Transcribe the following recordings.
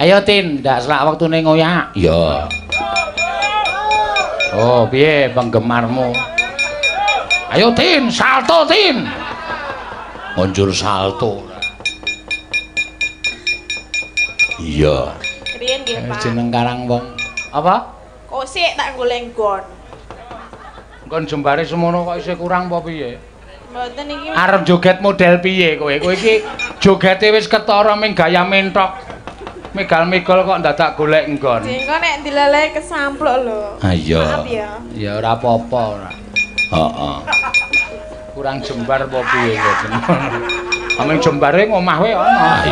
Ayo Tin, ndak selak wektune ngoyak. Iya. Oh, piye penggemarmu? Ayo Tin, salto Tin. Ngunjur salto. Iya. Riyen nggih, Pak. Jeneng karang wong. Apa? Kok sik tak golek nggon. Nggon jembare semono kok isih kurang apa piye? Mboten iki. Arep joget model piye kowe? Kowe iki jogete wis ketara ming gaya mentok. Megal-megol kok ndadak golek nggon. Jengko nek dileleh kesampluk lho. Ha iya. Maaf ya. Ya ora apa-apa ora. Heeh. Kurang jembar apa piye kok. Aming jembare ngomah wae ana.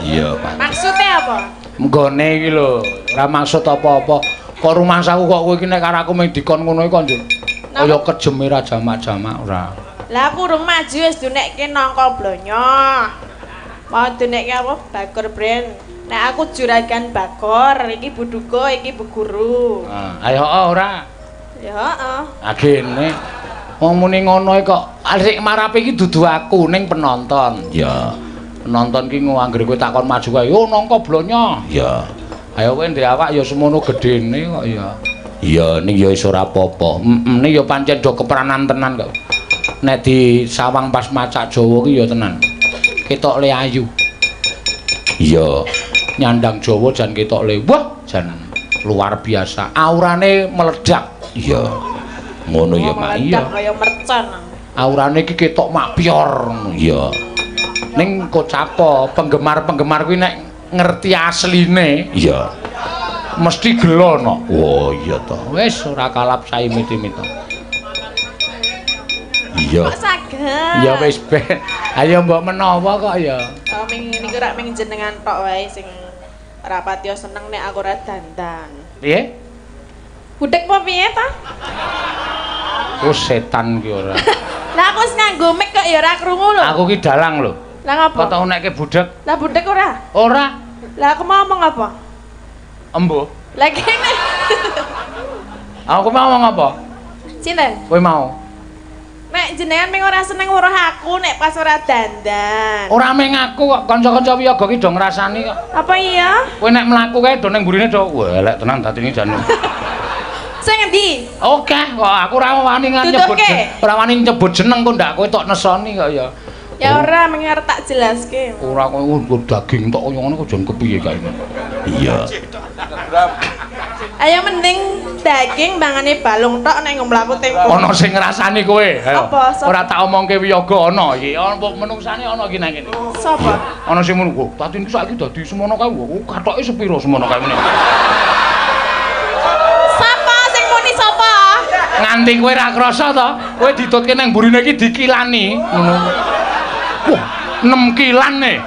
Iya, Pak. Maksude apa? Nggone iki lho, ora maksud apa-apa. Kok rumangsaku kok kowe iki nek karo aku mung dikon ngono iki kok njur. Kaya kejeme ra jamak-jamak ora. Lah aku urung maju wis dunekke nangka blonyo. Mau dunekke apa? Bagor brand. Nek aku juragan Bagor, iki Bu Duko, iki Bu Guru. Ayo ora. Ya heeh. Ah gene. Wong muni ngono kok sik marape iki dudu aku ning penonton. Ya. Penonton ki anggere kowe takon maju kae, "Yo nangka blonyo." Ya. Ayo kowe ndek awak ya semono gedene kok ya. Iya, ning ya iso ora apa-apa. Heeh, ning ya pancen do kepranan tenan kok. Nek disawang pas macak Jawa ki ya tenan. Ketok le ayu. Iya. Nyandang Jawa jan ketok le. Wah, jan luar biasa. Aurane meledak. Iya. Ngono ya, Mak. Iya. Meledak kaya mercon. Aurane iki ketok makpior. Iya. Ning kocapo penggemar-penggemar kuwi nek ngerti asline, iya. Mesti gelo no. Oh iya to. Wis ora kalap saimit-imit. Iya. Kok saged? Ya wis ben. Ayo mbok menawa kok ya. Oh ming niku rak ming jenengan tok wae sing ora patiya seneng nek aku ora dandan. Piye? Budek apa piye ta? Oh setan ki ora. Lah aku wis nganggo mic kok ya ora krungu lho. Aku ki dalang lho. Lah ngapa? Kok tau nekke budek? Lah budek ora? Ora. Lah aku mau ngomong apa? Embuh. Lah kene. Aku mau ngomong apa? Sinten? Kowe mau. Nek jenengan ming ora seneng weruh aku nek pas ora dandan. Ora ming aku kok, kanca-kanca wiyaga ki do ngrasani kok. Apa iya? Kowe nek mlaku kae do ning mburine do, wah elek tenan dadine jan. Sing ngendi? Oke, kok aku ora wani nyebut. Ora wani nyebut jeneng kok ndak kowe tok nesoni kok ya. Ya ora ming arep tak jelaske. Ora kowe nggo daging tok kaya ngono kok jan kepiye kae. Iya. Ayo mending daging mangane balung tok nek mlaku tempo. Ana sing ngrasani kowe. Apa? Ora tak omongke wiyaga ana iki. Ana menungsane ana iki nang kene. Sapa? Ana sing muni, "Wah, Tatin ki saiki dadi semono kae. Kathoke sepiro semono kae muni." Sapa sing muni sapa? Nganti kowe ra krasa to, kowe ditutke nang mburine iki dikilani ngono. Wah, 6 kilan nih.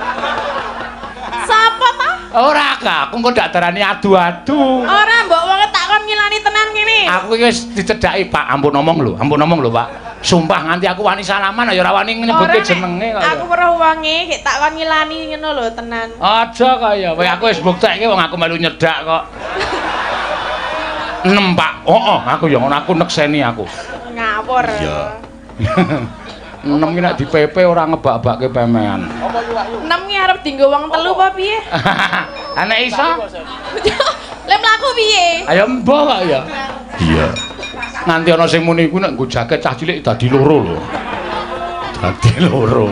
Sapa ta? Ora, Kak. Aku engko ndak darani adu-adu. Ora, mbok wong tak kon ngilani tenan ngene. Aku iki wis dicedhaki, Pak. Ampun ngomong lho, ampun ngomong lho, Pak. Sumpah nganti aku wani salaman ya ora wani nyebutke jenenge kok. Aku weruh wonge gek tak kon ngilani ngono lho tenan. Aja kaya. Kowe aku wis buktekke wong aku melu nyedak kok. 6, Pak. Heeh, aku ya ngono aku nekseni aku. Ngawur. Iya. 6 ki nek di PP ora ngebak-bakke pemean. 6 ki arep dienggo wong telu apa piye? Ha nek iso. Lek mlaku piye? Ayo mbah kok ya. Iya. Nganti ana sing muni iku nek nggo jaket cah cilik dadi loro lho. Dadi loro.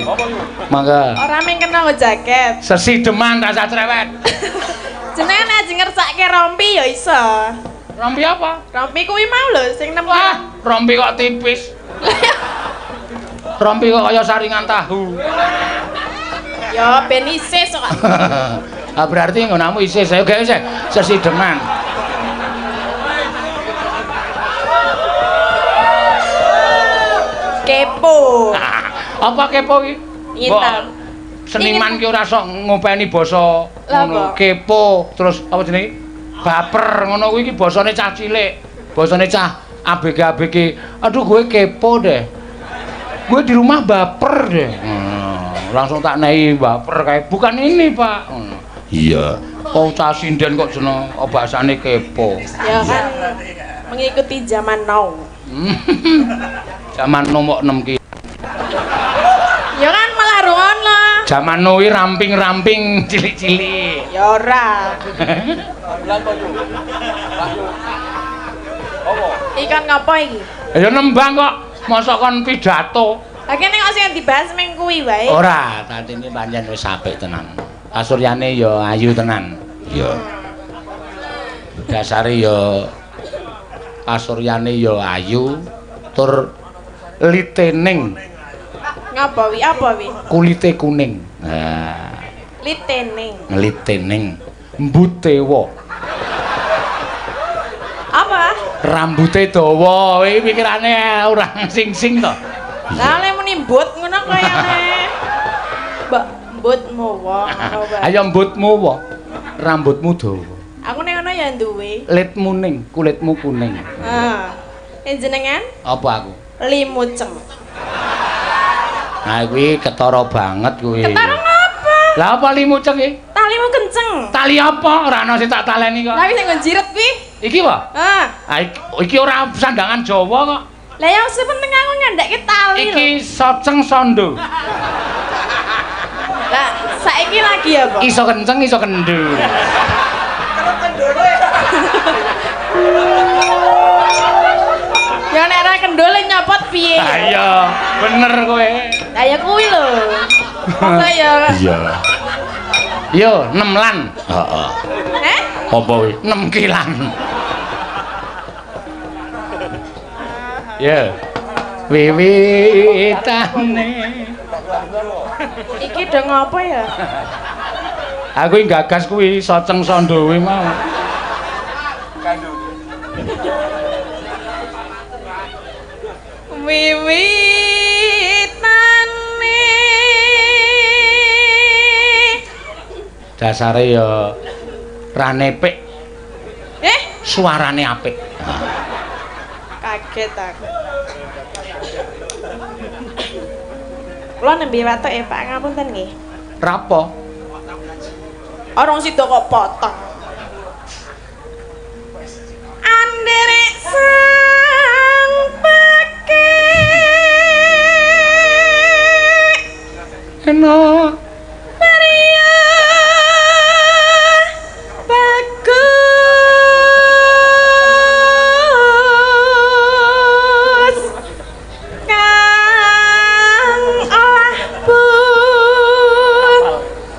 Mangga. Ora mung kena nggo jaket. Sesideman rasa cerewet. Jenengan aja ngersake rompi ya iso. Rompi apa? Rompi kuwi mau lho sing 6. Wah, rompi kok tipis. Rompi kok kaya saringan tahu. Ya ben isis kok. Ah berarti nggonamu isis. Ayo gawe sesideman. Kepo. Apa kepo iki? Ngintal. Seniman ki ora sok ngopeni basa ngono. Kepo terus apa jenenge? Baper ngono kuwi iki basane cah cilik. Basane cah ABG-ABG. Aduh gue kepo deh. Gue di rumah baper deh. Langsung tak nei baper kayak bukan ini Pak. Iya. Kok cah sinden kok jeneng bahasane kepo. Ya kan mengikuti zaman now. Zaman now mok 6 ki. Ya kan malah rungono. Zaman now ramping-ramping cilik-cilik. Ya ora. Ikan ngapa iki? Ya nembang kok. Mosok kon pidato. Lah kene kok sing dibahas meng kuwi wae. Ora, Tatine pancen wis apik tenan. Kasuryane ya ayu tenan. Ya. Dasare ya kasuryane ya ayu tur litening. Ngapa wi? Apa wi? Kulite kuning. Nah. Litening. Litening. Mbutewa. Apa? Rambute dawa, iki pikirane ora sing-sing to. Lah lek muni mbut ngono kayane. Mbak mbutmu wae. Ayo mbutmu wae. Rambutmu dawa. Aku nek ngono ya duwe. Litmu ning, kulitmu kuning. Heeh. Jenengan? Apa aku? Limuceng. Nah kuwi ketara banget kuwi. Ketara ngapa? Lah apa limuceng iki? Talimu kenceng. Tali apa? Ora ana sing tak taleni kok. Lah sing nggo jiret kuwi. Iki apa? Heeh. Ah iki ora sandangan Jawa kok. Lah yang sing penting aku ngandhake tali lho. Iki soceng sondo. Lah saiki lagi apa? Iso kenceng iso kendho. Kerep kendhole. Ya nek ora kendhole nyopot piye? Ha iya, bener kowe. Lah ya kuwi lho. Masa ya. Iya. Yo, 6 lan. Heeh. Eh? Apa kuwi? 6 kilan. Ya. Wiwitane. Iki do ngopo ya? Aku iki gagas kuwi soceng sondo kuwi mau. Wiwitane. Dasare ya ranepik. Eh? Suarane apik. Kaget aku. Kula nembe watuk ya Pak, ngapunten nggih. Rapo? Orang sida kok potong. Anderek sang peke. Enak. Maria bagus kang olah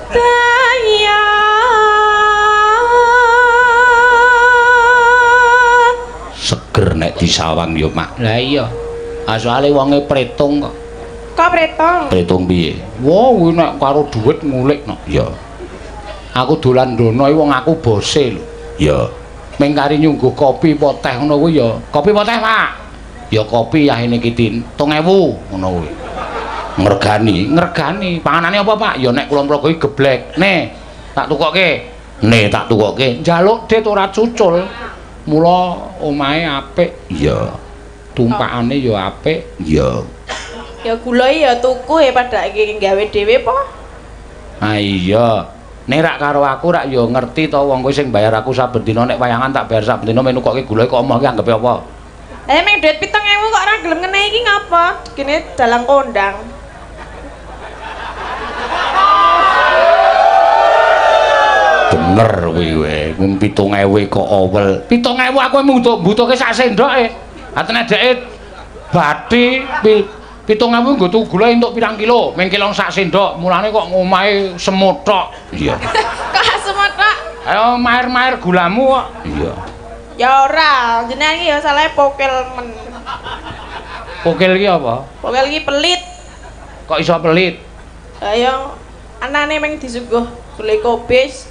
budaya. Seger nek disawang yo Mak. Lah iya. Soale wonge pretung kok. Kok pretung? Pretung piye? Wah, kuwi nek karo dhuwit ngulik no. Ya. Aku dolan ndono iki wong aku bose lho. Ya. Ming kari nyungguh kopi apa teh ngono kuwi ya. Kopi apa teh, Pak? Ya kopi yahene iki Tin. 2000 ngono kuwi. Ngregani, ngregani. Panganane apa, Pak? Ya nek kula mlaku iki geblek. Ne, tak tukokke. Ne, tak tukokke. Njaluk dit ora cucul. Mula omahe apik. Iya. Tumpakane ya apik. Iya. Ya gula ya tuku ya pada iki gawe dhewe po. Ah iya. Nek rak karo aku rak ya ngerti to wong kowe sing bayar aku saben dina nek wayangan tak bayar saben dina menukokke gula kok omah ki anggepe apa? Lah meng dhuwit 7.000 kok ora gelem ngene iki ngapa? Gene dalang kondang. Bener kuwi kowe. Kuwi 7.000 kok owel. 7.000 aku mung mbutuhke sak sendoke. Atene dheke bathi 7.000 nggo tuku gula entuk pirang kilo, ming kelong sak sendok, mulane kok ngomahe semut tok. Iya. Kok semut tok? Ayo maer-maer gulamu kok. Iya. Ya ora, jenengan iki ya salahe pokel men. Pokel iki apa? Pokel iki pelit. Kok iso pelit? Lah ya anane ming disuguh gule kobis.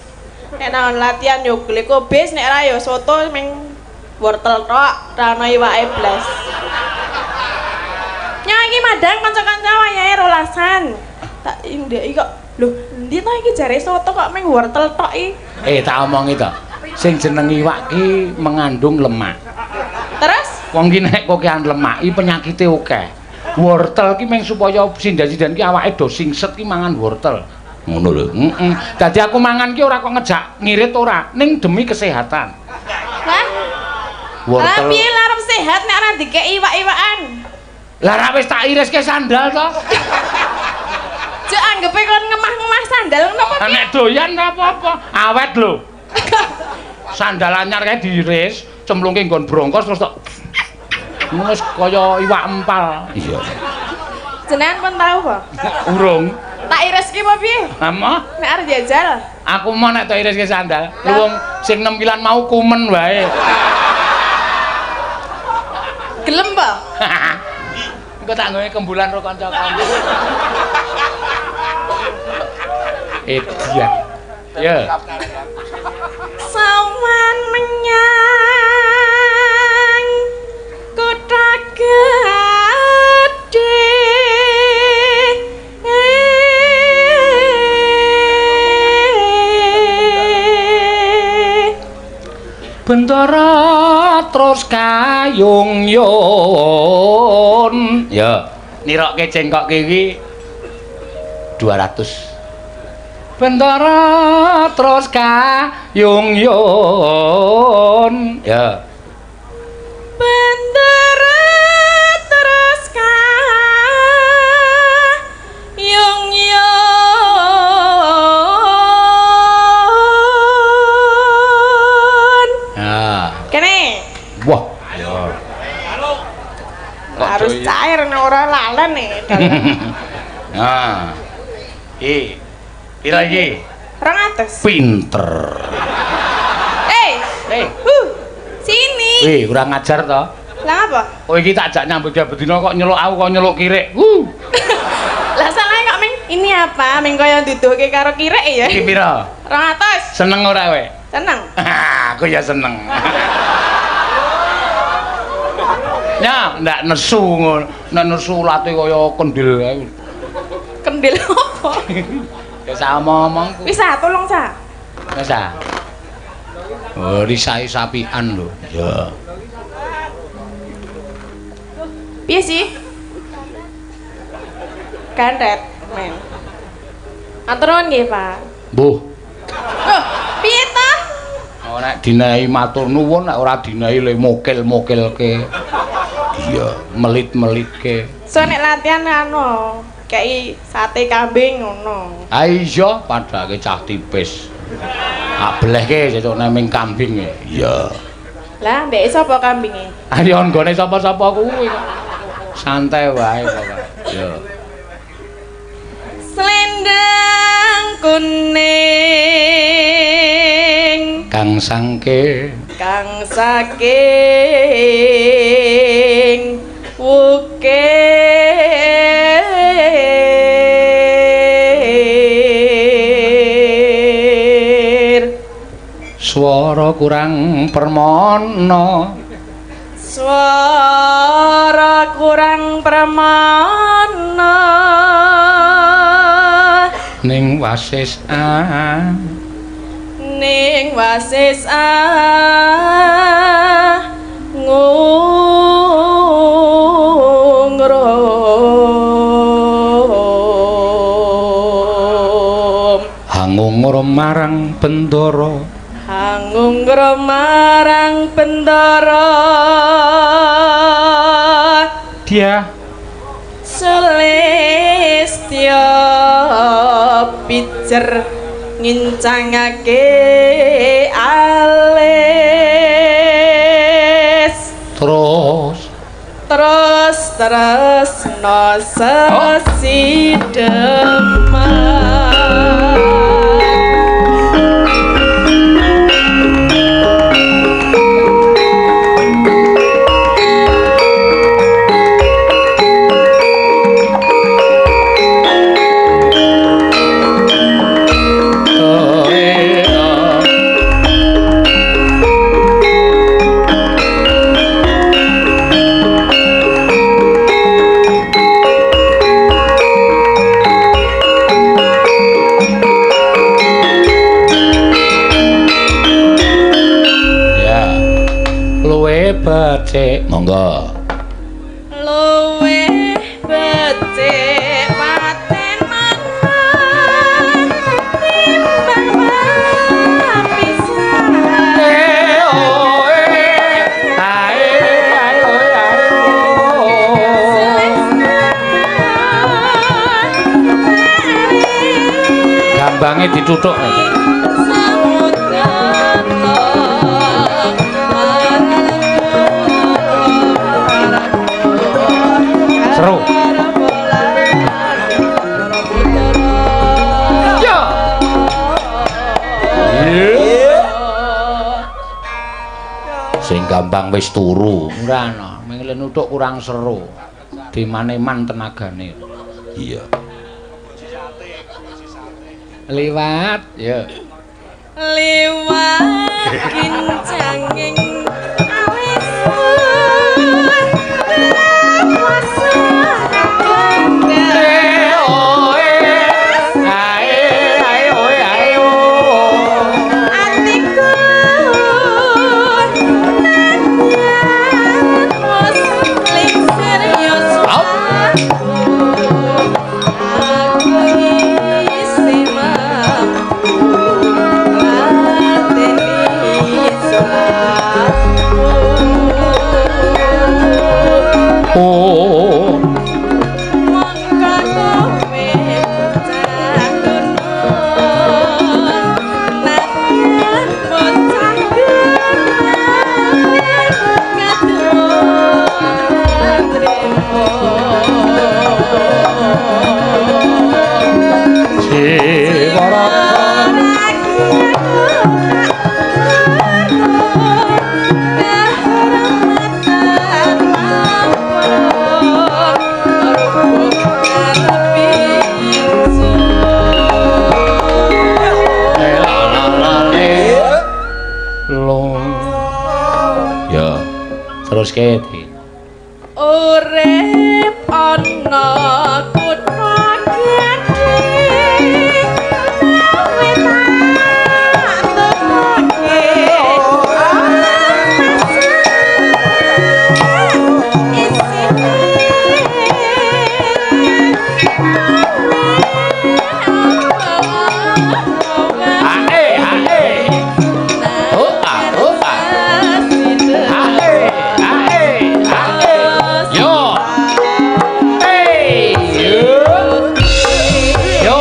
Nek nang latihan yo gule kobis, nek ora yo soto ming wortel tok, ra ono iwake blas. Iki madang kanca-kanca wayahe rolasan. Tak ndeki kok lho, endi to iki jare soto kok ming wortel tok iki? Eh, tak omongi to. Sing jeneng iwak ki mengandung lemak. Terus? Wong ki nek kokean lemak iki penyakite akeh. Wortel ki ming supaya sinden-sinden ki awake do singset ki mangan wortel. Ngono lho. Heeh. Dadi aku mangan ki ora kok ngejak ngirit ora, ning demi kesehatan. Hah? Wortel. Lah piye arep sehat nek ora dikeki iwak-iwakan? Lah ra wis tak iriske sandal to. Cuk anggepe kon ngemah-ngemah sandal ngono apa piye? Nek doyan ora apa-apa, awet lho. Sandal anyar kae diiris, cemplungke nggon brongkos terus tok. Wis kaya iwak empal. Iya. Jenengan pun tau apa? Urung. Tak iriske apa piye? Ama? Nek arep jajal. Aku mau nek tak iriske sandal. Wong sing 6 kilan mau kumen wae. Gelem apa? Engko tak nggone kembulan karo kanca-kanca. Edian. Ya. Sawan menyang kutha gedhe. Bentara terus kayung yun. Ya, nirokke cengkok iki 200. Bentara terus kayung yun. Ya. Bentara terus kayung yun. Ya. Kene. Wah, ya. Harus cair nek ora lalen nih. Nah. Iki. Pira iki? 200. Pinter. Sini. Wih, kurang ajar to. Lah apa? Oh iki tak jak nyambut gawe bedina kok nyeluk aku kok nyeluk kirik. Lah salahe kok ming ini apa? Ming kaya nduduhke karo kirik ya. Iki pira? 200. Seneng ora kowe? Seneng. Aku ya seneng. Ya, ndak nesu ngono. Nek nesu late kaya kendil kae. Kendil apa? Ya sama omongku. Wis ah, tolong sa. Wis ah. Oh, risai sapian lho. Ya. Piye sih? Gandet, men. Matur nuwun nggih, Pak. Mbuh. Loh, piye ta? Oh, nek dinehi matur nuwun, nek ora dinehi le mokil-mokilke. Iya, melit-melitke. So nek latihan anu, kei sate kambing ngono. Ha iya, padake cah tipis. Tak belehke sesuk nek kambing e. Iya. Lah, ndek sapa kambinge? Ayo nggone sapa-sapa kuwi kok. Santai wae pokoke. Iya. Selendang kuning kang sangke kang saking wukir swara kurang permana swara kurang permana ning wasis a ning wasis a ngungrum hangungrum marang Bendara hangungrum marang Bendara dia Sulistya pijer ngincangake alis terus terus tresna sesideman. Becik monggo luwih becik paten mangan timbang pisan ae ae ae ae. Gebange dituthuk. Seru. Ya. Sing gampang wis turu. Ora ana, mung nuthuk kurang seru. Dimane-man tenagane. Iya. Liwat, ya. Liwat kincanging alismu. Terus kete. Urip ana kutha gedhe. Kowe tak tukoke. Ae ae. Oh ah oh ah. Ae. Yo. Hey, yo. Yo.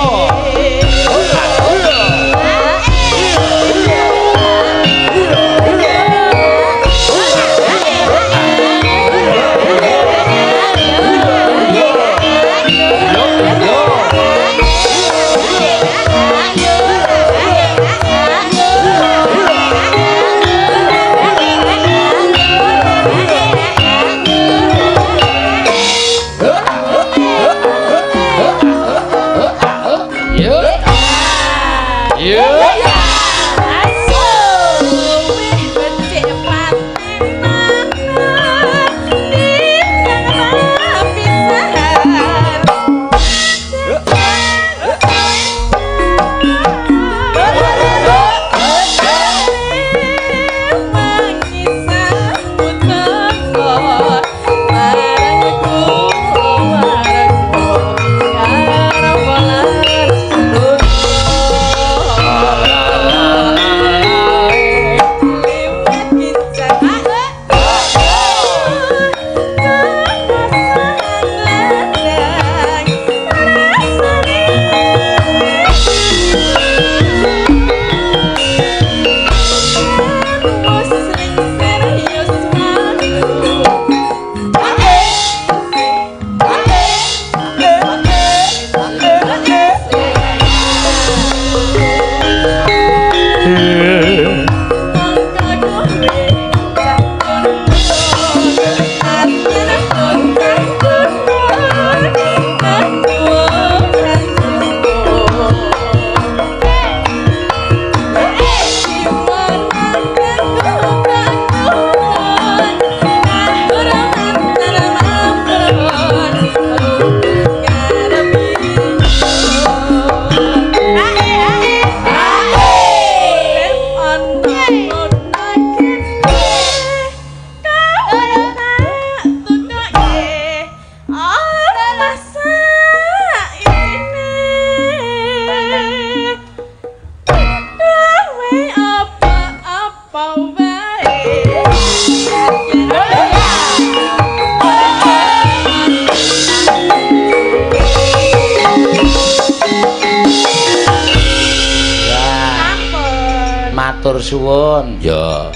Matur suwun. Ya.